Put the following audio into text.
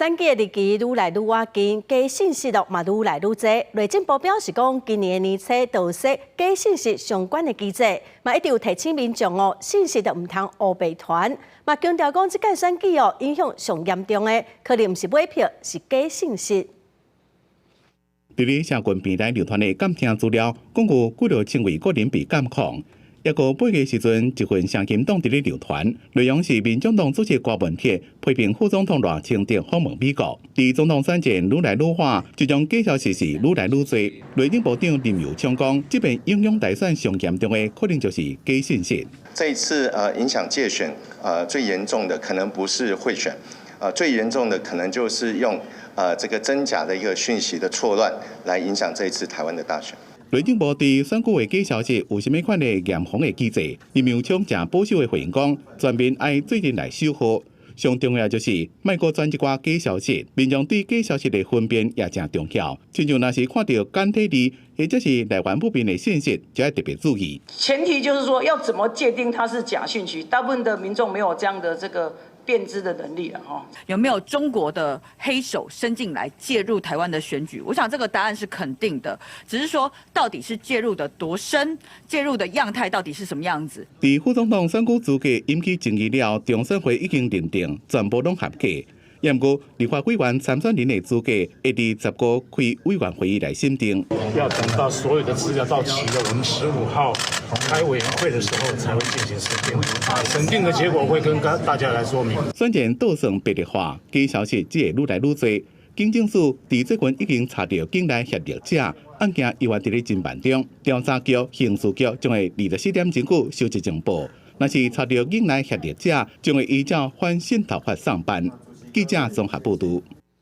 選舉的日期愈來愈倚近，假信息囉嘛愈來愈濟。內政部表示講，今年的年初就設假信息相關的機制，嘛一直有提醒民眾哦，信息就毋通烏白傳。嘛強調講，這屆選舉哦，影響上嚴重的，可能毋是買票，是假信息。佇咧社群平台流傳的監聽資料，講有幾落千位個人被監控。抑閣8月時陣，一份聲音檔佇咧流傳，內容是民眾黨主席柯文哲批評副總統賴清德訪問美國。佇總統選戰愈來愈熱，這種假消息是愈來愈濟。內政部長林右昌講，這擺影響大選上嚴重的，可能就是假信息。這一次影響介選最嚴重的可能不是賄選，最嚴重的可能就是用這個真假的一個訊息的錯亂來影響這一次台灣的大選。內政部佇選舉的假消息有啥物款的嚴防的機制？林右昌誠保守的回應講，全民愛做陣來守護。上重要就是莫閣傳一寡假消息，民眾對假消息的分辨也誠重要。親像若是看著簡體字或者是來源不明的信息，就愛特別注意。前提就是說，要怎麼界定它是假訊息？大部分的民眾沒有這樣的這個辨知的能力了，哈。有沒有中國的黑手伸進來介入台灣的選舉？我想這個答案是肯定的，只是說到底是介入的多深，介入的樣態到底是什麼樣子？佇副總統選舉資格引起爭議了，中選會已經認定全部攏合格。毋過立法委員參選人的資格會佇10號開委員會議來審定。要等到所有的資料到齊了，我們15號開委員會的時候才會進行審定。審定的結果會跟大家來說明。選戰倒算白熱化，假消息只會愈來愈濟。警政署佇最近已經查著境內協力者，案件猶原佇咧偵辦中。調查局、刑事局將會24點鐘內收集情報，若是查著境內協力者，將會依照反滲透法送辦。記者綜合報導。